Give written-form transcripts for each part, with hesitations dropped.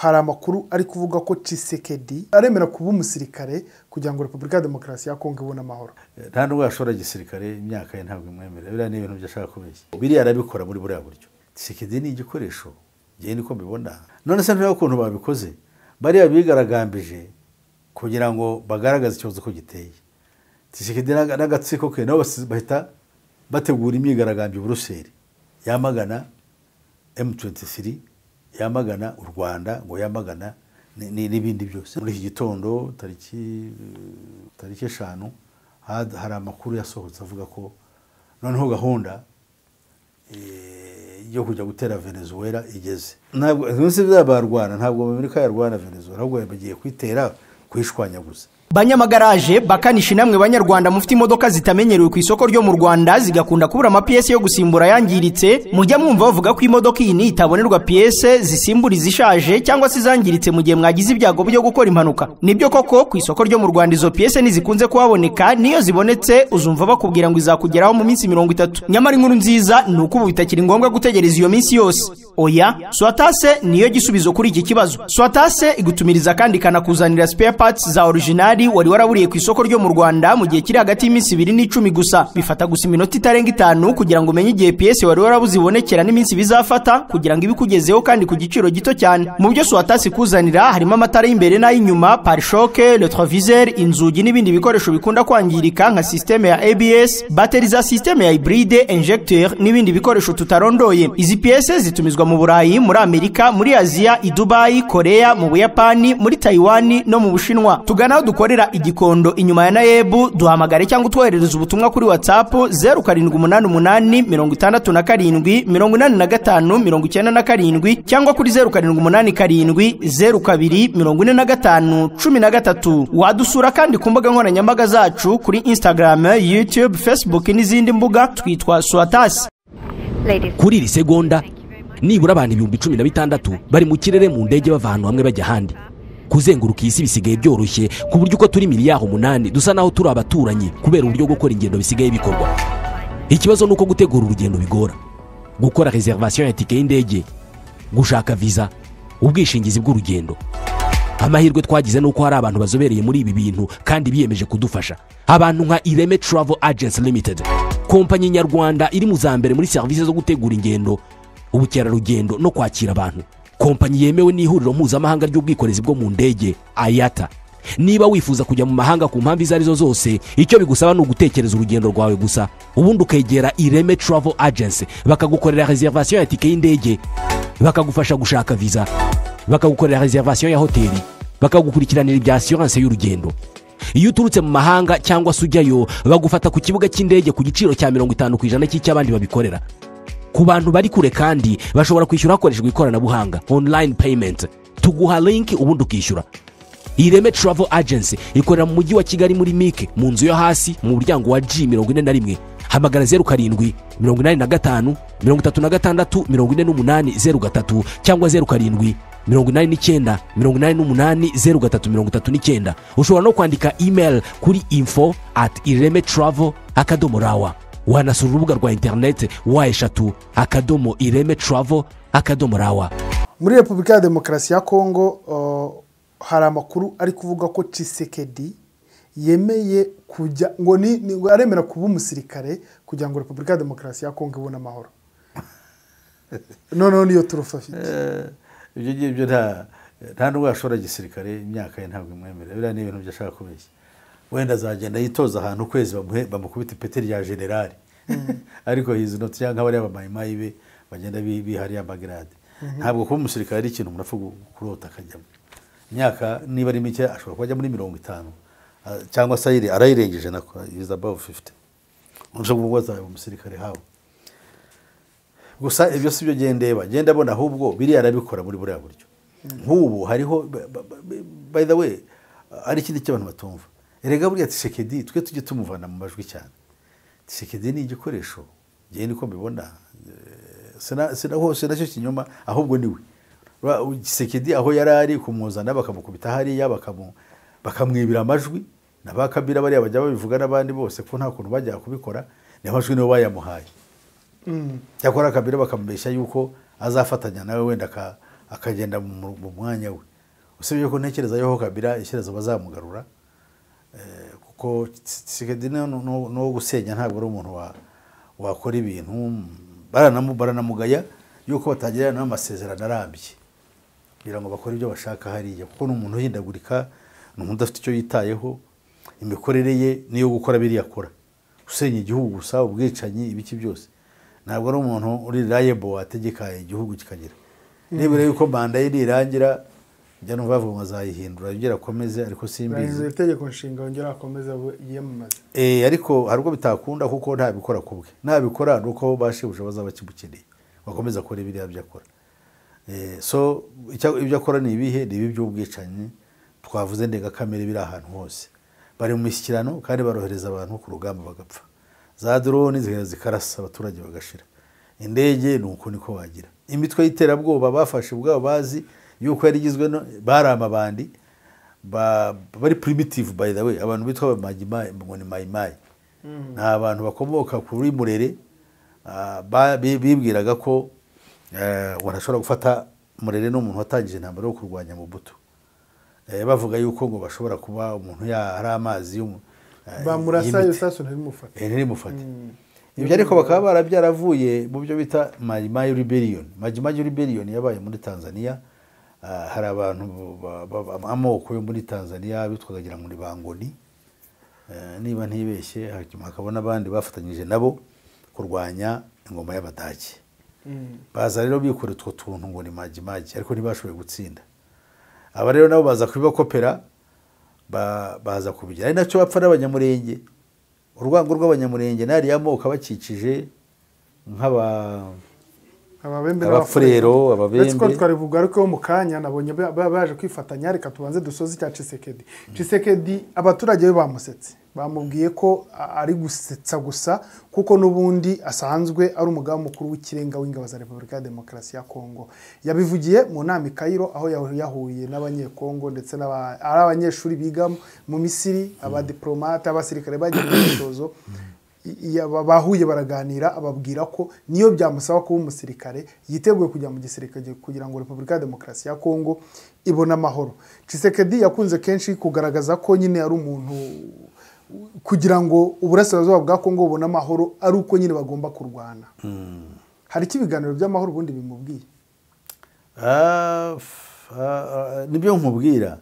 Hari amakuru ari kuvuga ko Tshisekedi aremera kuba umusirikare kugira ngo Repubulika ya Demokarasi ya Kongo ibone amahoro. Nta nubwo yashora gisirikare, imyaka ye ntabwo imwemerera. Biriya ni ibintu byashaka kubeshya, biriya arabikora muri buriya buryo. Tshisekedi ni igikoresho, ngewe niko mbibona. None se ntureba ukuntu babikoze? Bariya bigaragambije kugira ngo bagaragaze ikibazo ko giteye. Tshisekedi n'agatsiko ke nabo bahita bategura imyigaragambyo i Buruseli yamagana M23, yamagana u Rwanda, ngo yamagana n'ibindi byose. Muri iki gitondo tariki 5 hari amakuru yasohotse avuga ko noneho gahunda yo kujya gutera Venezuela igeze. Ntabwo nzi byabarwana, ntabwo Amerika yarwana Venezuela, ahubwo bagiye kwitera kwishwanyaguza. Banyamagaraje, bakanishi namwe banyarwanda mufite imodoka zitamenyerewe ku isoko ryo mu Rwanda, zigakunda kubura amapiyese yo gusimbura yangiritse, mujya mwumva bavuga ko imodoka iyi itabonerwa piyese zisimbura izishaje cyangwa se zangiritse mu gihe mwagize ibyago byo gukora impanuka. Nibyo koko, ku isoko ryo mu Rwanda izo piyese ntizikunze kuhaboneka, niyo zibonetse uzumva bakubwira ngo izakugeraho mu minsi 30. Nyamara inkuru nziza ni uko ubu bitakiri ngombwa gutegereza iyo minsi yose. Oya, Swatase niyo gisubizo kuri iki kibazo. Swatase igutumiriza kandi ikanakuzanira spare parts za original wari waraburiye ku isoko ryo mu Rwanda mu gihe kiri hagati y'iminsi 2 n'icumi gusa. Bifata gusa iminota itarenga 5 kugira ngo umenye igihe PS wari warabuze ibonekera n'iminsi bizafata kugira ngo ibikugezeho, kandi ku giciro gito cyane. Mu byo Swatasi kuzanira harimo amatara y'imbere n'ay'inyuma, pare-choc, rétroviseur, inzugi n'ibindi bikoresho bikunda kwangirika nka systeme ya ABS, batterie za systeme ya hybride, injecteur n'ibindi bikoresho tutarondoye. Izi PS zitumizwa mu Burayi, muri Amerika, muri Aziya, i Dubai, Korea, mu Buyapani, muri Taiwan no mu Bushinwa. Tugana aho dukorera Igikondo inyuma ya Nayebu, duhamagare cyangwa utwoherereza ubutumwa kuri WhatsApp 0788 67 85 97 cyangwa kuri 0787 02 45 13. Wadusura kandi ku mbuga nkoranyambaga zacu kuri Instagram, YouTube, Facebook n'izindi mbuga twitwa Swatasi. Kuri iri segonda nibura abantu 16,000 bari mu kirere mu ndege bava ahantu hamwe bajya ahandi. Kuzenguruka isi bisigaye byoroshye ku buryo uko turi miliyari 8 dusa naho turi abaturanyi kubera uburyo gukora ingendo bisigaye bikorwa. Ikibazo nuko gutegura urugendo bigora, gukora reservation ya tike y'indege, gushaka visa, ubwishingizi bw'urugendo. Amahirwe twagize nuko hari abantu bazobereye muri ibi bintu kandi biyemeje kudufasha. Abantu nka Ireme Travel Agency Limited, kompanyi nyarwanda iri mu za mbere muri serivisi zo gutegura ingendo, ubukerarugendo no kwakira abantu. Kompanyi yemewe n'ihuriro mpuzamahanga ry'ubwikorezi bwo mu ndege IATA. Niba wifuza kujya mu mahanga ku mpamvu izo arizo zose, icyo bigusaba ni ugutekereza urugendo rwawe gusa, ubundi ukegera Ireme Travel Agency bakagukorera reservation ya tike y'indege, bakagufasha gushaka visa, bakagukorera reservation ya hoteli, bakagukurikiranira ibya assurance y'urugendo. Iyo uturutse mu mahanga cyangwa se ujyayo, bagufata ku kibuga cy'indege ku giciro cya 50% cy'icy'abandi babikorera. Ku bantu bari kure kandi bashobora kwishyura hakoreshejwe ikoranabuhanga, online payment. Tuguha link ubundi ukishyura. Ireme Travel Agency ikorera mu mujyi wa Kigali muri Mike, mu nzu yo hasi mu muryango wa G41. Hamagara 07 85 36 48 03 cyangwa 07 89 88 03 39. Ushobora no kwandika email kuri info@iremetravel.rw. Wanasura urubuga rwa internet w3.iremetravel.rw. Muri Repubulika ya Demokarasi ya Kongo hari amakuru ari kuvuga ko Tshisekedi yemeye kujya ngo ni aremera kuba umusirikare kugira ngo Repubulika ya Demokarasi ya Kongo ibone amahoro. Noneho niyo turufa afite. Ibyo ngibyo nta nubwo yashora gisirikare, imyaka ye ntabwo imwemerera. Biriya ni ibintu byashaka kubeshya. Wenda azagenda yitoza ahantu ukwezi bamukubita ipeti rya generali, ariko hizi noti cyangwa bariya bamayimayi be bagenda bihariye amagrade. Ntabwo kuba umusirikare ari ikintu umuntu apfa kurota akajyamo. Imyaka niba ari mike ashobora kuba ajya muri 50 cyangwa se arayirengeje, nako is above 50. Ushobora kuba azaba umusirikare hawe. Gusa ibyo si byo gendeba, genda abona ahubwo biriya arabikora muri buriya buryo. Nk'ubu hariho, by the way, ari ikindi cy'abantu batumva. Erega buriya Tshisekedi twe tujye tumuvana mu majwi cyane. Tshisekedi ni igikoresho, ngewe niko mbibona, sina hose nacyo kinyoma, ahubwo niwe. Tshisekedi aho yari ari kumuzana bakamukubita hariya, bakamwibira amajwi, na ba Kabila bariya bajya babivuga n'abandi bose ko nta kuntu bajya kubikora, ni amajwi nibo bayamuhaye. Cyakora Kabila bakamubeshya yuko azafatanya nawe wenda akagenda mu mwanya we. Usibye ko ntekereza yuko Kabila ishyirezo bazamugarura, kuko Tshisekedi no gusenya ntabwo ari umuntu wakora ibintu. Baranamugaya yuko batagirana n'amasezerano arambye kugira ngo bakore ibyo bashaka hariya, kuko ni umuntu uhindagurika, ni umuntu udafite icyo yitayeho, imikorere ye niyo gukora biriya akora, gusenya igihugu gusa, ubwicanyi, ibiki byose. Ntabwo ari umuntu uri reliable wategeka igihugu kikagira. Nibura yuko manda ye nirangira, njya numva bavuga ngo azayihindura yongere akomeze, ariko simbizi. Itegeko nshinga yongere akomeze yiyamamaze. Ariko hari ubwo bitakunda kuko ntabikora kubwe. Nabikora nuko bashibuje bazaba kimukeneye, bakomeza akora biriya byo akora. So ibyo akora ni ibihe? Ni ibi by'ubwicanyi twavuze ndengakamere biri ahantu hose. Bari mu mishyikirano kandi barohereza abantu ku rugamba bagapfa. Za drone zikarasa abaturage bagashira. Indege nuko niko wagira. Imitwe y'iterabwoba bafashe ubwabo bazi yuko yari igizwe bari amabandi bari primitive, by the way, abantu bitwa abamagimai ngo ni maimai. Ni abantu bakomoka kuri Murere, bibwiraga ko barashobora gufata Murere n'umuntu watangije intambara yo kurwanya Mobutu. Bavuga yuko ngo bashobora kuba umuntu hari amazi bamurasa isasu ntirimufate. Ntirimufate. Ibyo ariko bakaba barabyaravuye mu byo bita Maimai Rebellion. Maimai Rebellion yabaye muri Tanzania. Hari abantu amoko yo muri Tanzania bitwaga ngira ngo ni Bangoni, niba ntibeshye, hanyuma hakaba n'abandi bafatanyije nabo kurwanya ingoma y'Abadage. Baza rero bikora utwo tuntu ngo ni Majimaji, ariko ntibashoboye gutsinda. Aba rero nabo baza kubibakopera, baza kubigira. Ari nacyo bapfa n'Abanyamurenge. Urwango rw'Abanyamurenge nari amoko abakikije nk'aba ababembe abafurero, ababembe. Let's twarivuga ariko mu kanya nabonye baje kwifatanya. Reka tubanze dusoze icya Tshisekedi. Tshisekedi abaturage be bamusetse, bamubwiye ko ari gusetsa gusa, kuko n'ubundi asanzwe ari umugaba mukuru w'ikirenga w'ingabo za Repubulika ya Demokarasi ya Kongo. Yabivugiye mu nama i Cairo aho yahuye n'abanyekongo ndetse ari abanyeshuri biga mu Misiri, abadiplomate, abasirikare bagiye mu myitozo. Bahuye baraganira, ababwira ko niyo byamusaba kuba umusirikare yiteguye kujya mu gisirikare kugira ngo Repubulika ya Demokarasi ya Kongo ibone amahoro. Tshisekedi yakunze kenshi kugaragaza ko nyine ari umuntu kugira ngo uburasirazuba bwa Kongo bubone amahoro ari uko nyine bagomba kurwana. Hari iki ibiganiro by'amahoro ubundi bimubwiye? Nibyo nkubwira,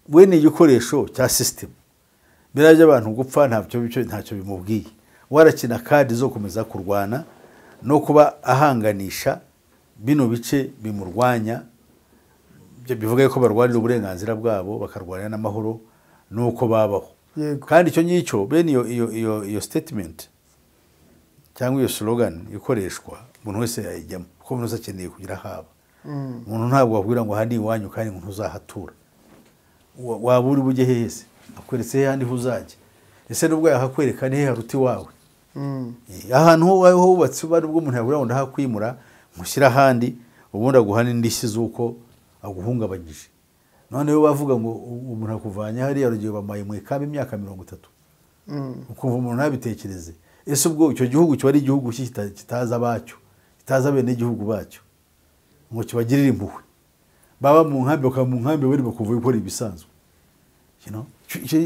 we ni igikoresho cya system. Birajya abantu gupfa ntacyo bimubwiye. Warakina kadi zo komeza kurwana no kuba ahanganisha bino bice bimurwanya, bivuga ko barwanira uburenganzira bwabo bakarwanira n'amahoro nuko babaho. Kandi icyo ngicyo bene iyo statement cyangwa iyo slogan ikoreshwa umuntu wese yayijyamo, kuko umuntu wese akeneye kugira haba. Umuntu ntabwo akubwira ngo handi iwanyu kandi ngo ntuzahatura. Waba uri bujye hese akweretse he handi huzajya. Ese nubwo yahakwereka ni he haruti wawe? Ahantu ho hubatse uba nubwo umuntu yabura ngo ndahakwimura mushyira ahandi, ubundi aguha n'indishyi z'uko aguhungabanyije. None bavuga ngo umuntu akuvanya hariya rugiye bamaye mu ikambi imyaka 30. Ukumva umuntu ntabitekereze. Ese ubwo icyo gihugu cyo ari igihugu kitaza abacyo, kitaza bene igihugu bacyo, ngo kibagirire impuhwe. Baba mu nkambi bakaba mu nkambi bari bakuvuye gukora ibisanzwe.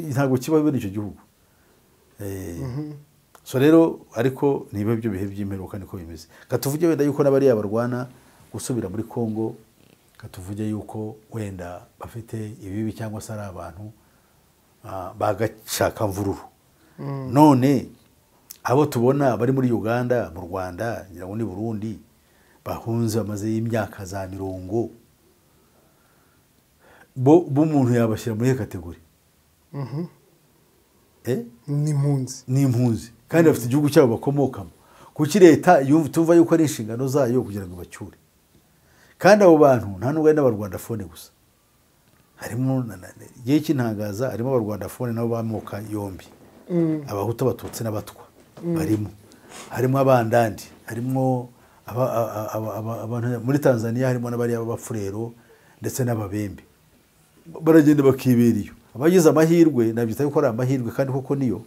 Ntabwo kiba bene icyo gihugu. So rero ariko niba ibyo bihe by'imperuka niko bimeze. Katuvuge wenda yuko n'abariya barwana gusubira muri Kongo, katuvuge yuko wenda bafite ibibi cyangwa se ari abantu bagashaka mvururu. None abo tubona bari muri Uganda, mu Rwanda, ngira ngo ni Burundi, bahunze bamaze imyaka za 40, bo umuntu yabashyira muri kategori ni impunzi. Ni impunzi kandi bafite igihugu cyabo bakomokamo. Kuki leta yumva tuva yuko ari inshingano zayo kugira ngo bacyure? Kandi abo bantu nta nubwo ari n'abarwanda fone gusa, harimo igihe cy'intangaza, harimo abarwanda fone nabo bamoka yombi, abahutu, abatutsi n'abatwa barimo, harimo abandandi, harimo abantu muri Tanzania, harimo n'abariya b'abafurero ndetse n'ababembe. Baragenda bakibera iyo. Abagize amahirwe, nabyita yuko ari amahirwe kandi koko niyo,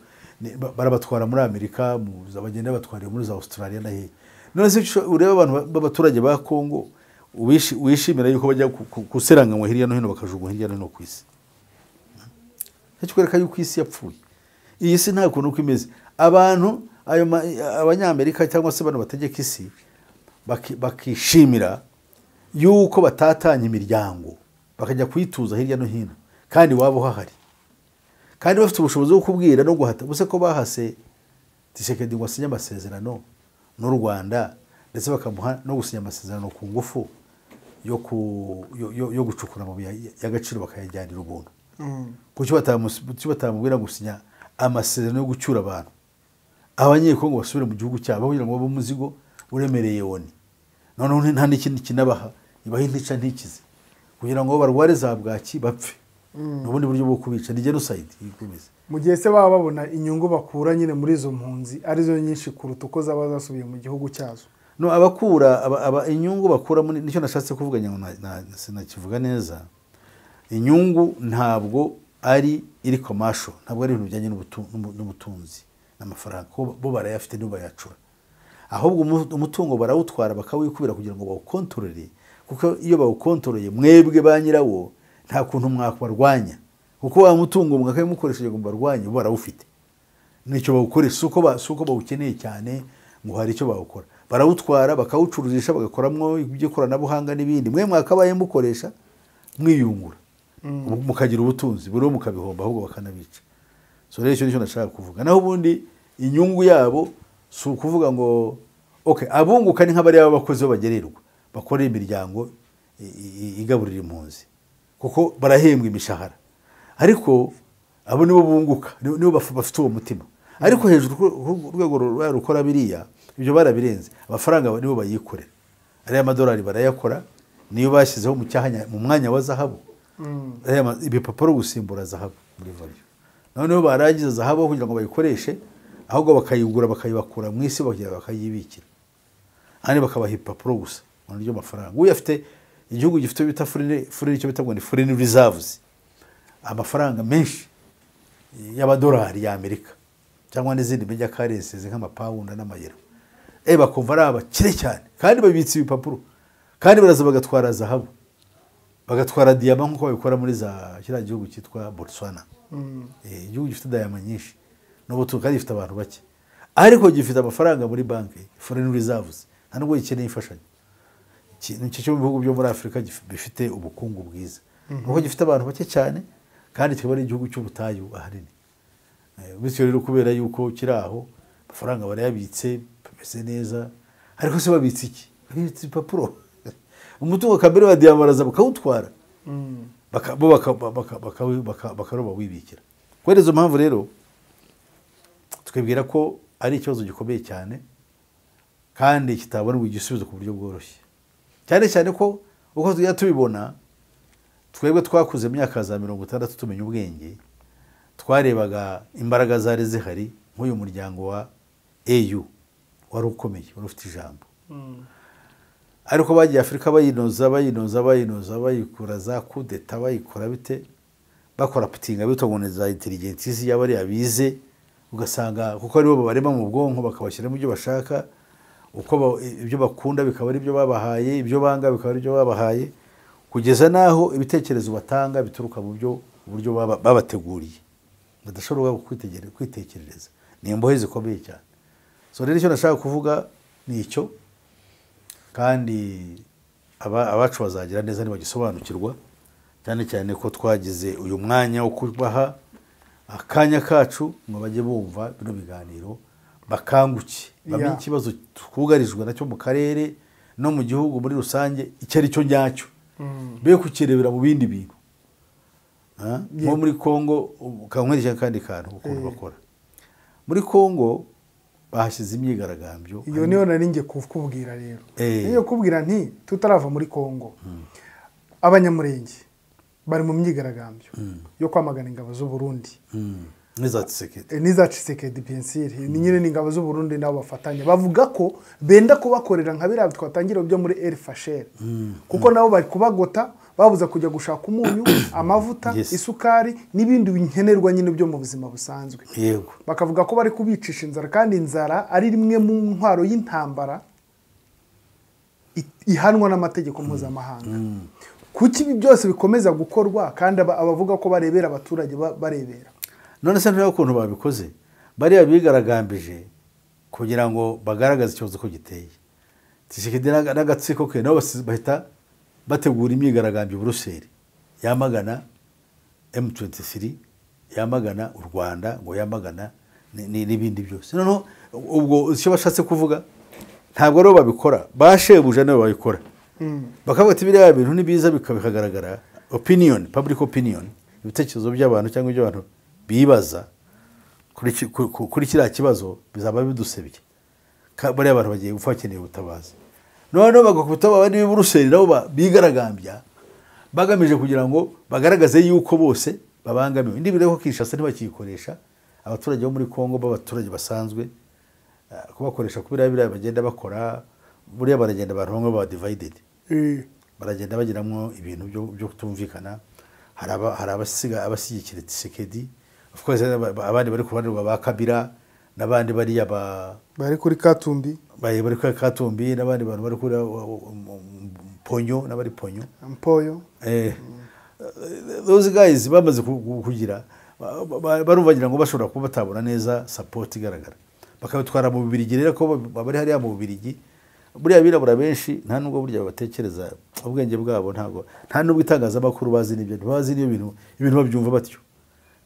barabatwara muri Amerika, bagenda batwara muri za Australia na hehe. None se ureba abantu b'abaturage ba Kongo, Wishimira yuko bajya guseranganywa hirya no hino, bakajugunywa hirya no hino ku isi. Kikwereka yuko isi yapfuye. Iyi si nta kuntu uko imeze. Abantu ayo abanyamerika cyangwa se abantu bategeka isi bakishimira yuko batatanya imiryango bakajya kuyituza hirya no hino, kandi wabo hahari, kandi bafite ubushobozi bwo kubwira no guhata. Ubuse ko bahase Tshisekedi ngo asinye amasezerano n'u Rwanda, ndetse bakamuha no gusinya amasezerano ku ngufu yo gucukura amabuye y'agaciro bakayajyanira ubuntu. Kuki batamubwira gusinya amasezerano yo gucyura abantu, abanyekongo basubire mu gihugu cyabo kugira ngo babe umuzigo uremereye woni? Noneho nta n'ikindi kinabaha, ibaha intica ntikize kugira ngo barware za bwaki bapfe. N'ubundi buryo bwo kubica ni genocide ikomeza. Mu gihe se baba babona inyungu bakura nyine muri izo mpunzi arizo nyinshi kuruta uko zaba zasubiye mu gihugu cyazo. No, abakura inyungu bakura muri, nicyo nashatse kuvuga ngo sinakivuga neza. Inyungu ntabwo ari iri commercial, ntabwo ari ibintu bijyanye n'ubutunzi n'amafaranga, bo barayafite nibo bayacura. Ahubwo umutungo barawutwara bakawikubira kugira ngo bawukontorore, kuko iyo bawukontororeye mwebwe ba nyirawo nta kuntu mwabarwanya, kuko wa mutungo mwakabimukoresheje ngo barwanye, bo barawufite. Nicyo bawukoresha, suko bawukeneye cyane ngo hari icyo bawukora. Barawutwara bakawucururisha bagakoramwo iby'ikoranabuhanga n'ibindi, mwe mwakabaye mukoresha mwiyungura, mukagira ubutunzi buriho mukabihomba, ahubwo bakanabica. So rero icyo nicyo nashaka kuvuga. Naho ubundi inyungu yabo si ukuvuga ngo okay, abunguka ni nk'abari abakozi bagererwa bakorera imiryango igaburira impunzi, kuko barahembwa imishahara, ariko abo nibo bunguka, nibo bafite uwo mutima. Ariko hejuru ku rwego rukora biriya, ibyo barabirenze, amafaranga nibo bayikorera, ariya amadolari barayakora, niyo bashyizeho mu mwanya wa zahabu, ibipapuro gusimbura zahabu muri value. Noneho barangiza zahabu kugira ngo bayikoreshe, ahubwo bakayigura bakayibakura mu isi bakayibikira, ahandi bakabaha ibipapuro gusa mu buryo mafaranga. Uyu afite igihugu gifite bita foreign, icyo bita ngo ni foreign reserves, amafaranga menshi y'amadolari ya Amerika cyangwa n'izindi major currencies nk'amapawundi n'amayero, bakumva ari abakire cyane, kandi babitse ibipapuro, kandi baraza bagatwara zahabu, bagatwara diyama nk'uko babikora muri za kiriya gihugu cyitwa Botswana. Igihugu gifite diyama nyinshi n'ubutunzi, kandi gifite abantu bake, ariko gifite amafaranga muri banki, foreign reserves, nta nubwo gikeneye imfashanyo. Nicyo cyo mu bihugu byo muri Afurika bifite ubukungu bwiza, kuko gifite abantu bake cyane, kandi kikaba ari igihugu cy'ubutayu ahanini. Bityo rero kubera yuko kiri aho, amafaranga barayabitse bameze neza, ariko se babitse iki? Babitse ibipapuro. Umutungo kamere wa diyama baraza bakawutwara, bo bakaroba wibikira. Kubera izo mpamvu rero twibwira ko ari ikibazo gikomeye cyane, kandi kitabonerwa igisubizo ku buryo bworoshye, cyane cyane ko uko tujya tubibona twebwe twakuze mu myaka za 60 tumenya ubwenge, twarebaga imbaraga zari zihari nk'uyu muryango wa AU wari ukomeye, wari ufite ijambo. Ariko bagiye Afurika bayinoza bayinoza bayinoza, bayikura za kudeta, bayikora bite, bakora putinga bitwa ngo ni za intelligence y'abari abize, ugasanga kuko aribo babarema mu bwonko bakabashyiramo ibyo bashaka, uko ibyo bakunda bikaba ari byo babahaye, ibyo banga bikaba ari byo babahaye, kugeza naho ibitekerezo batanga bituruka mu byo uburyo babateguriye, badashobora kwitekerereza. Ni imbohe zikomeye cyane. So rero icyo nashaka kuvuga ni icyo, kandi abacu bazagira neza nibagisobanukirwa, cyane cyane ko twagize uyu mwanya wo kubaha akanya kacu ngo bajye bumva bino biganiro, bakanguke, bamenye ikibazo twugarijwe nacyo mu karere no mu gihugu muri rusange icyo ari cyo nyacyo, be kukirebera mu bindi bintu. Nko muri Kongo, kankwereka kandi kantu ukuntu bakora muri Kongo, bahashyize imyigaragambyo. Iyo niyo nari ngiye kukubwira rero, niyo kubwira nti tutarava muri Kongo, abanyamurenge bari mu myigaragambyo yo kwamagana ingabo z'u Burundi n'iza Tshisekedi, n'iza Tshisekedi bien sûr, ni nyine n'ingabo z'u Burundi nabo bafatanya, bavuga ko benda kubakorera nka biriya twatangira byo muri El Fasher, kuko nabo bari kubagota, babuza kujya gushaka umunyu, amavuta, isukari n'ibindi binkenerwa nyine byo mu buzima busanzwe. Yego, bakavuga ko bari kubicisha inzara, kandi inzara ari rimwe mu ntwaro y'intambara ihanwa n'amategeko mpuzamahanga. Kuki ibi byose bikomeza gukorwa kandi abavuga ko barebera abaturage barebera? None se ntabwo ukuntu babikoze bariya bigaragambije kugira ngo bagaragaze ikibazo ko giteye. Tshisekedi n'agatsiko ke nabo bahita bategura imyigaragambyo i Buruseli yamagana M23, yamagana u Rwanda, ngo yamagana n'ibindi byose. Noneho ubwo icyo bashatse kuvuga ntabwo ari bo babikora, bashebuja nabo babikora. Bakavuga ati biriya bintu ni biza bikagaragara opinion, public opinion, ibitekerezo by'abantu cyangwa ibyo abantu bibaza kuri kiriya kibazo bizaba bidusebye. Bariya abantu bagiye gupfa bakeneye ubutabazi. Noneho bagakubita abandi b'i Buruseli nabo bigaragambya bagamije kugira ngo bagaragaze yuko bose babangamiwe. Indi birego Kinshasa ntibakiyikoresha, abaturage bo muri Kongo b'abaturage basanzwe kubakoresha kubira biriya bagenda bakora, buriya baragenda abantu bamwe ba divided. Baragenda bagiramo ibintu byo kutumvikana. Hari abashyigikira Tshisekedi, of course abandi bari ku ruhande rwa ba Kabila n'abandi bariya bari kuri Katumbi, bari kuri Katumbi n'abandi bantu bari kuri Ponyo n'abari Ponyo Mpoyo. Those guys bamaze kugira barumva ngira ngo bashobora kuba batabona neza support igaragara, bakabitwara mu Bubiligi. Rero ko bari hariya mu Bubiligi buriya birabura benshi nta nubwo burya batekereza ubwenge bwabo, ntago nta nubwo itangazamakuru bazi n'ibyo ntibazi n'ibyo ibintu babyumva batyo.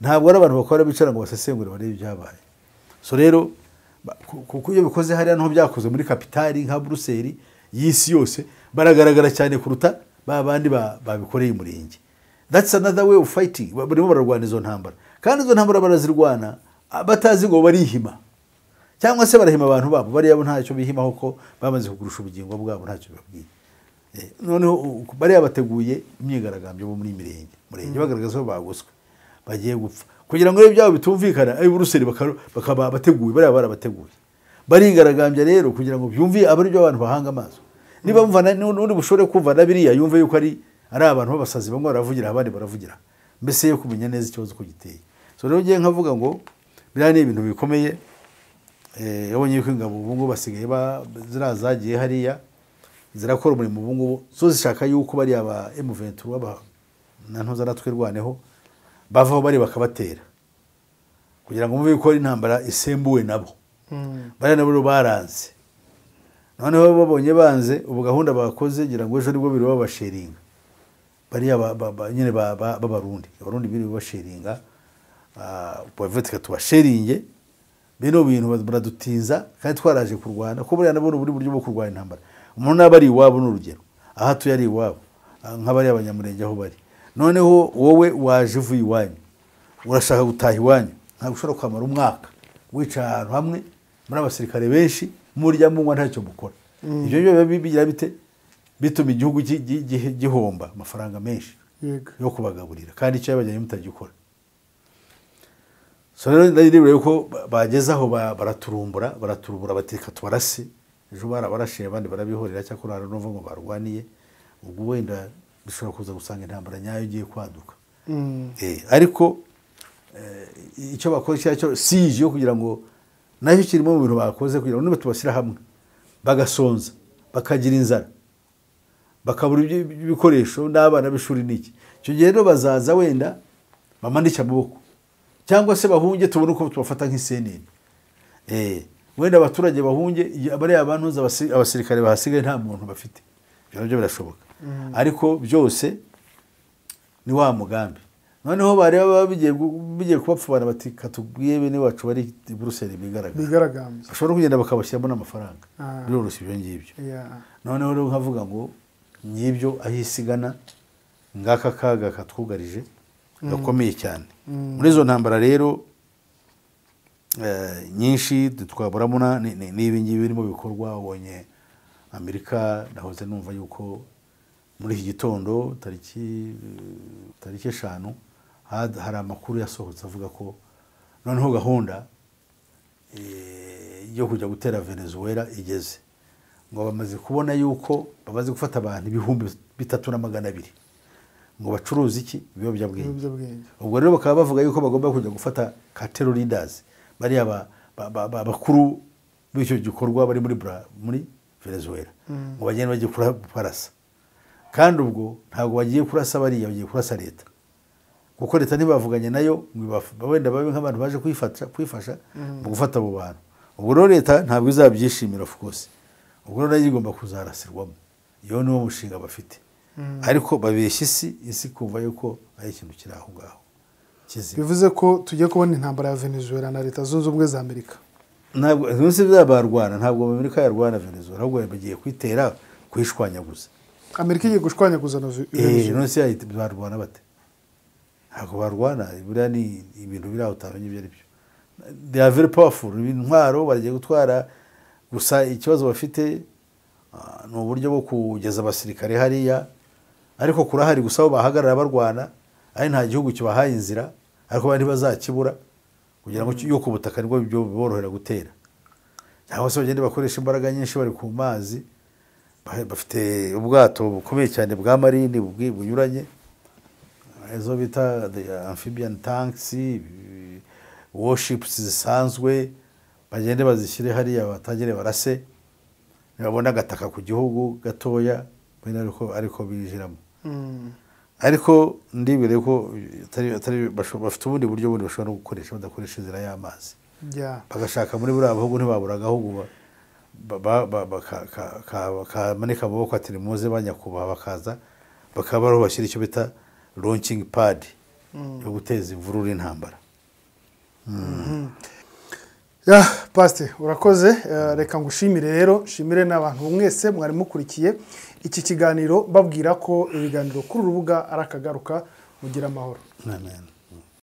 Ntabwo ari abantu bakora bicara ngo basesengure barebe ibyabaye. So rero kuko iyo bikoze hariya niho byakoze muri kapitali nka Buruseli y'isi yose baragaragara cyane kuruta ba bandi babikoreye umurenge. That's another way of fighting. Barimo bararwana izo ntambara, kandi izo ntambara barazirwana batazi ngo barihima cyangwa se barahima abantu babo. Bariya bo ntacyo bihimaho ko bamaze kugurusha ubugingo bwabo, ntacyo babwiye. Noneho bariya bateguye imyigaragambyo bo muri mirenge bagaragaza ko bagoswe bagiye gupfa kugira ngo ibyabo bitumvikana. Ay Buruseli bakaba bateguye, bariya barabateguye barigaragambya rero kugira ngo byumve abari byo abantu bahanga amaso. Niba mva n'undi bushobore kumva na biriya yumve yuko ari abantu b'abasazi bamwe baravugira abandi baravugira, mbese yo kumenya neza ikibazo ko giteye. So rero ngiye nkavuga ngo biriya ni ibintu bikomeye. Yabonye yuko ingabo ubu ngubu basigaye zirazagiye hariya zirakora umurimo ubu ngubu, zo zishaka yuko bariya ba M23 na ntuza natwirwaneho bavaho bari bakabatera kugira ngo mube yuko ari intambara isembuwe nabo. Bariya nabo baranze. Noneho babonye banze ubu gahunda bakoze ngira ngo ejo nibwo biri babasheringa bariya nyine b'abarundi, abarundi biri babasheringa bavuga tubasheringe bino bintu baradutinza kandi twaraje kurwana ko buriya nabona buri buryo bwo kurwana intambara. Umuntu naba ari iwabo n'urugero aha tuye ari iwabo nk'abari abanyamurenge aho bari, noneho wowe waje uvuye iwanyu urashaka gutaha iwanyu, ntabwo ushobora kwamara umwaka wica ahantu hamwe muri abasirikare benshi murya munywa ntacyo mukora. Ibyo byo bigira bite bituma igihugu gihomba amafaranga menshi yo kubagaburira kandi icyo yabajyanye mutagikora. So rero ndabona yuko bageze aho baraturumbura bateka tubarase. Ejo barabarashe abandi barabihorera, cyakora numva ngo barwaniye ubwo wenda bishobora kuza gusanga intambara nyayo igiye kwaduka. Ariko icyo bakoze cyo siege yo kugira ngo nacyo kirimo mu bintu bakoze kugira ngo niba tubashyira hamwe bagasonza bakagira inzara bakabura ibikoresho n'abana b'ishuri n'iki, icyo gihe rero bazaza wenda bamanike amaboko cyangwa se bahunge tubone uko tubafata nk'isenene. Wenda abaturage bahunge bariya abantu abasirikare bahasigaye nta muntu bafite, ibyo nabyo birashoboka. Ariko byose ni wa mugambi. Noneho bareba bigiye kubapfubana bati katubwiye bene wacu bari i Buruseli bigaragambye, bashobora kugenda bakabashyiramo n'amafaranga, biroroshye ibyo ngibyo. Noneho rero nkavuga ngo ngibyo aho isigana ngaka kaga katwugarije gakomeye cyane. Muri izo ntambara rero nyinshi twaburamo n'ibi ngibi birimo bikorwa. Ubonye Amerika nahoze numva yuko muri iki gitondo tariki 5 hari amakuru yasohotse avuga ko noneho gahunda yo kujya gutera Venezuela igeze, ngo bamaze kubona yuko bamaze gufata abantu 3200 ngo bacuruze iki ibiyobyabwenge. Ubwo rero bakaba bavuga yuko bagomba kujya gufata cartel leaders bariya bakuru b'icyo gikorwa bari muri Venezuela ngo bagende bajye kurasa. Kandi ubwo ntabwo bagiye kurasa bariya, bagiye kurasa leta, kuko leta ntibavuganye nayo ngo wenda babe nk'abantu baje kwifasha mu gufata abo bantu. Ubwo rero leta ntabwo izabyishimira of course, ubwo rero nayo igomba kuzarasirwamo. Iyo niwo mushinga bafite, ariko babeshya isi kumva yuko ari ikintu kiri aho ngaho kizima. Bivuze ko tugiye kubona intambara ya Venezuela na Leta Zunze Ubumwe za Amerika. Ntabwo ntuzi barwana, ntabwo Amerika yarwana Venezuela, ahubwo bagiye kwitera kuyishwanyaguza. Amerika igiye gushwanyaguza na Venezuela. None se barwana bate? Ntabwo barwana, buriya ni ibintu biri aho utamenya ibyo ari byo. They are very powerful, intwaro bagiye gutwara. Gusa ikibazo bafite ni uburyo bwo kugeza abasirikare hariya, ariko kurahari gusa aho bahagarara barwana, ari nta gihugu kibahaye inzira, ariko bandi bazakibura kugira ngo yo ku butaka nibwo byo biborohera gutera. Cyangwa se bagende bakoresha imbaraga nyinshi bari ku mazi, bafite ubwato bukomeye cyane bwa marine bunyuranye, izo bita amphibian tanks, warships zisanzwe, bagende bazishyire hariya batangire barase, nibabona agataka ku gihugu gatoya ariko binjiramo. Ariko ndibwira ko atari bafite ubundi buryo bundi bashobora no gukoresha badakoresha inzira y'amazi, bagashaka muri buriya bihugu ntibabura agahugu kamanika amaboko ati nimuze banyakubaha, bakaza bakaba ariho bashyira icyo bita launching pad yo guteza imvururu y'intambara. Ya Pastor, urakoze. Reka ngushimire rero, shimire n'abantu mwese mwari mukurikiye iki kiganiro, babwira ko ibiganiro kuri urubuga arakagaruka. Mugira amahoro. Amen.